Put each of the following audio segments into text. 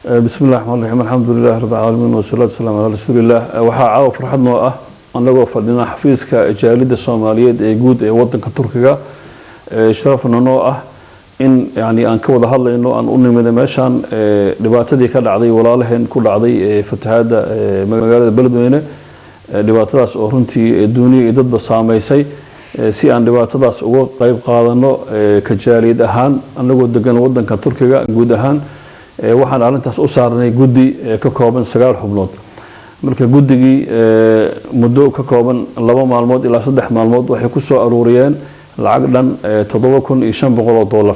Bismi illahi raxmaan raxiim, alxamdu lilahi rabbi alcaalamiin, wasalaatu wasalaamu calaa rasuuliillah. Waxaa caawa farxad noo ah annagoo fadhina xafiiska jaaliyadda Soomaaliyeed ee guud ee wadanka Turkiga, sharafna noo ah in yani aan ka wada hadlayno, aan u nimida meeshaan dhibaatadii ka dhacday walaalaheen ku dhacday fatahaadda magaalada Beledweyne, dhibaatadaas oo runtii duuniya iyo dadba saameysay, si aan dhibaatadaas uga qeyb qaadano ka jaaliyad ahaan anagoo degan wadanka Turkiga guud ahaan. Waxaan arrintaas u saarnay guddi ka kooban 9 xubnood. Marka guddigii muddo ka kooban 2 maalmood ilaa 3 maalmood waxay ku soo aruuriyeen lacag dhan $7,500,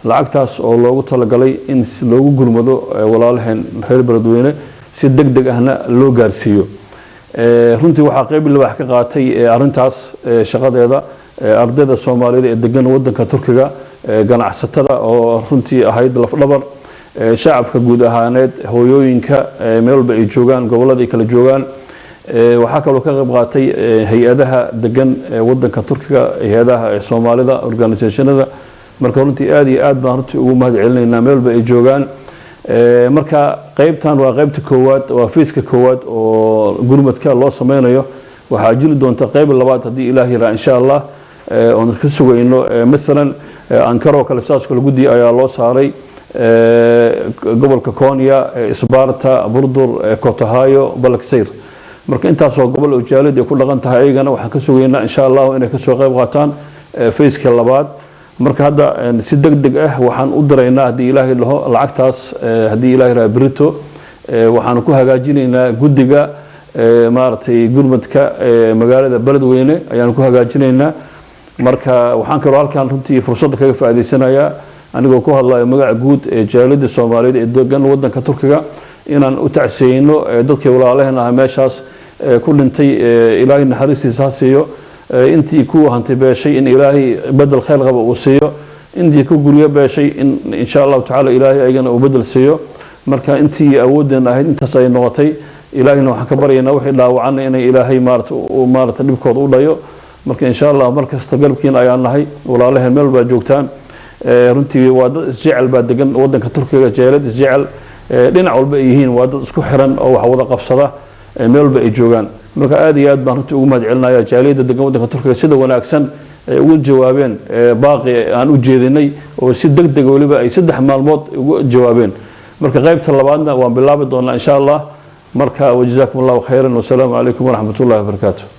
lacagtaas oo loogu talagalay in loogu gurmado walaalaheen reer Beledweyne, si deg deg ahna loo gaarsiiyo. Runtii waxaa qeyb libaax ka qaatay arrintaas shaqadeeda ardayda Soomaaliyeed ee degan wadanka Turkiga, ganacsatada oo runtii ahayd lafdhabar, shacabka guud ahaaneed, hooyooyinka meel walba ay joogaan, gobollada ay kala joogaan. Waxaa kaloo ka qayb qaatay hay-adaha degan wadanka Turkiga, hay-adaha Soomaalida, organisationada. Marka runtii aad iyo aad baan runtii ugu mahad celinaynaa meel walba ay joogaan. Marka qeybtan waa qeybta koowaad, waa phase-ka koowaad oo gurmadka loo sameynayo. Waxaa jiri doonta qeyb labaad haddii Ilaah yiraa, insha Allah, oon ka sugayno. Maalan Ankaroo kale saas kale guddi ayaa loo saaray, gobolka Konya, Isbarta, Burdur, Kotahayo, Balakasayr. Marka intaasoo gobol oo jaaliyad ay ku dhaqan tahay, ayagana waxaan ka sugaynaa, insha Allahu, inay kasoo qayb qaataan phase-ka labaad. Marka hadda si deg deg ah waxaan u diraynaa, haddii Ilaahay dhaho, lacagtaas, haddii Ilahay raha, berito. Waxaan ku hagaajinaynaa guddiga maaragtay gurmadka magaalada Beledweyne ayaan ku hagaajinaynaa. Marka waxaan kaloo halkan runtii fursadda kaga faa'iidaysanayaa, anigoo ku hadlayo magaca guud ee jaaliyadda Soomaaliyeed ee degan wadanka Turkiga, inaan u tacsiyeyno dadkii walaalaheen ahaa meeshaas ku dhintay. Ilaahay naxariistiisa ha siiyo. Intii ku hanti beeshay in Ilaahay bedel khayr qaba uu siiyo. Intii ku guryo beeshay in insha Allahu tacaala Ilaahay ayagana uu bedel siiyo. Marka intii awoodeen ahayd intaas ay noqotay. Ilaahayna waxaan ka baryaynaa wixii dhaawacanna inay Ilaahay maarata dhibkooda u dhayo. Marka insha Allah mar kasta garabkiina ayaan nahay, walaalaheen meel baa joogtaan. Runtii waa dad isjecel baa degan wadanka Turkiga, jaaliyad isjecel, dhinac walba ay yihiin, waa dad isku xiran oo wax wada qabsada meel walba ay joogaan. Marka aad iyo aad baan runtii ugu mahad celinaya jaaliyadda degan wadanka Turkiga sida wanaagsan ay ugu jawaabeen baaqi aan u jeedinay, oo si deg deg weliba ay 3 maalmood ugu jawaabeen. Marka qaybta labaadna waan bilaabi doonaa, insha Allah. Marka wajazaakum Allahu khayran, wasalaamu calaykum waraxmat ullahi wabarakaatu.